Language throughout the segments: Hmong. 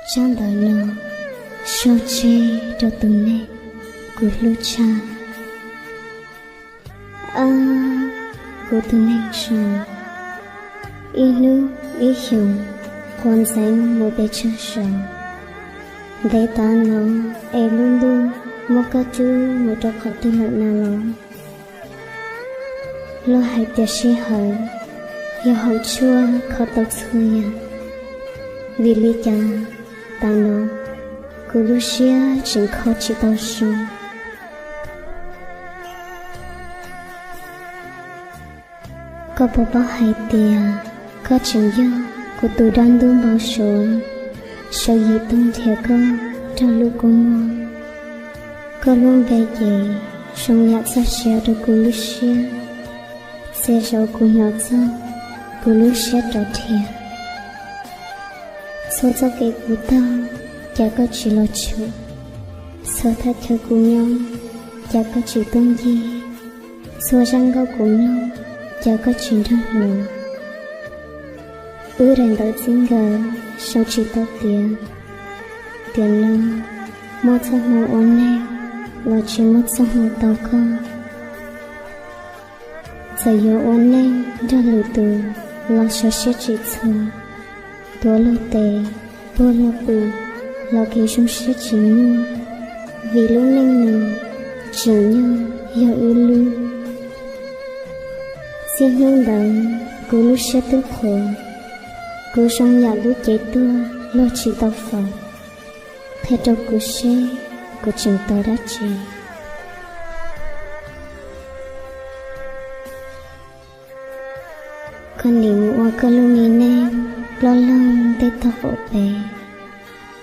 Tsab ntawv no sau tseg rau tus neeg kuv hlub tshaj. Ab, kuv tus neeg zoo, ib hnub ib xyoos quav ntxeev mus pes tsawg zaus. Ntev tas no es lub ntuj muab koj cub mus rau qhov twg lawm na los? Luag hais tias sij hawm yog hauv tshuaj kho tau txhua yam. Vim li cas tas no kuv lub siab tseem kho tsis tau zoo? Koj puas paub hais tias koj tseem yog kuv tus dab ntub npau suav, sau yim tug nrhiav koj nrog lub kua muag. Koj lub npe ces zoo yam txoj sia rau kuv lub siab. Txhua zaus kuv hnov txog, kuv lub siab rov dhia. Txhua txoj kev kuv taug, cas koj tsis los tshua? Txhua thaj chaw kuv nyob, cas koj tsis tuaj ncig? Txhua zaj nkauj kuv mloog, cas koj tsis nrog hluas? Wb daim ntawv txij nkawm sau tsis tau tiav. Tiam no muaj txoj hmoo ua neej los tsis muaj txoj hmoo tau koj. Txawm yuav ua neej nrog lwm tus los xyov siab tsis txhua, tuav luag tes, puag luag pw los kev zoo siab tsis muaj, vim lub neej no tsim nyog yog wb lub. Txij hnub ntawd kuv lub siab twb qhuav, kuv zoo yam lub cev tuag luag tsis tau faus. Qhia rau kuv seb kuv tseem tos dab tsi? Koj nim mus ua koj lub me neej ploj loog tej tog qaum pem,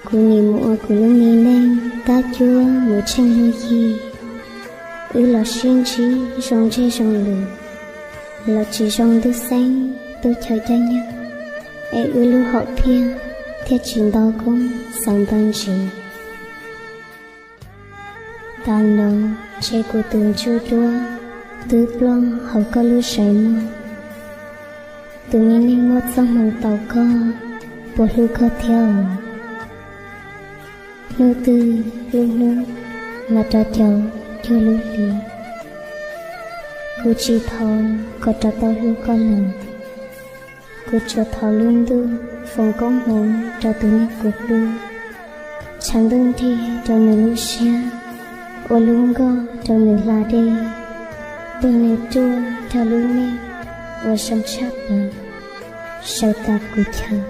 kuv nim mus ua kuv lub me neej tab cuab mus tsheej luag yig. Wb los sib ntsib zoo ntsej zoo lus, los tsis zoo ntuj xeeb tub chaw caij nyoog, es wb lub hom phiaj thiaj tsis nto koob xav nto ntsis. Tas no ntshe kuv tus ntsuj duab twb ploj hauv koj lub zeem mog. Tus me neeg muaj txoj hmoo tau koj, puas hlub koj thiab os? Hnub twg lub hnub los rov caum cuag lub hli, kuv tsis thov kom rov tau hlub koj lawm. Kuv tsuas thov lub ntuj foom koob hmoov rau tus neeg kuv hlub, tshav ntuj nrig rau nws lub siab, ua lub nkoj rau nws hla dej, ntuag nws ruaj rau lub neej uas zoo tshaj plaws, sawv tas kuv chaw.